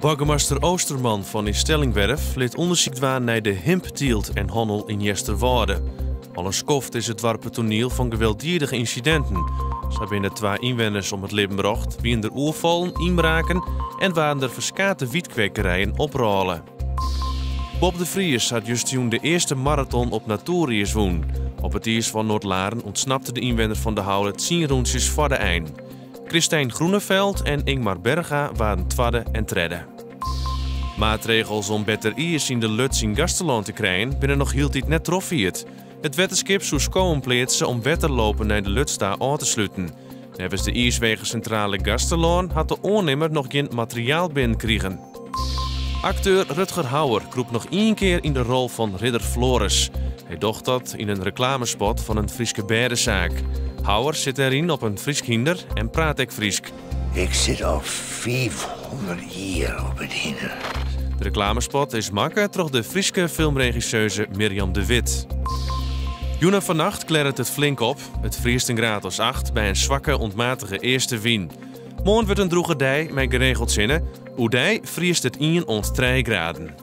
Boargemaster Oosterman fan Eaststellingwerf lit ûndersyk dwaan nei de himptylt en hannel yn Easterwâlde. Al in skoft is it doarp it toaniel fan gewelddiedige ynsidinten. Sa binne twa ynwenners om it libben brocht, wiene der oerfallen, ynbraken en waarden der ferskate wytkwekerijen oprôle. Bob de Vries hat justerjûn de earste maraton op natoeriis wûn. Op it iis fan Noordlaren ûntsnapte de ynwenner fan De Haule tsien rûntsjes foar de ein. Christijn Groeneveld en Ingmar Berga waarden twadde en tredde. Maatregels om better iis yn de Luts yn Gaasterlân te krijen binne noch hieltyd net trochfierd. It wetterskip soe skowen pleatse om wetterlopen nei de Luts ta ôf te sluten. Neffens de iiswegesintrale Gaasterlân hat de oannimmer noch gjin materiaal binnenkrigen. Akteur Rutger Hauer krûpt noch ien kear yn de rol fan Ridder Floris. Hy docht dat yn in reklamespot fan in Fryske bêdesaak. Hauer sit dêryn op in Frysk hynder en praat ek Frysk. Ik sit al 500 jier op it hynder. De reklamespot is makke troch de Fryske filmregisseuse Mirjam de With. Jûn en fannacht klearret it flink op. It friest in graad as 8 by in swakke oant matige eastewyn. Moarn wurdt in drûge dei mei geregeld sinne. Oerdei friest it ien oant trije graden.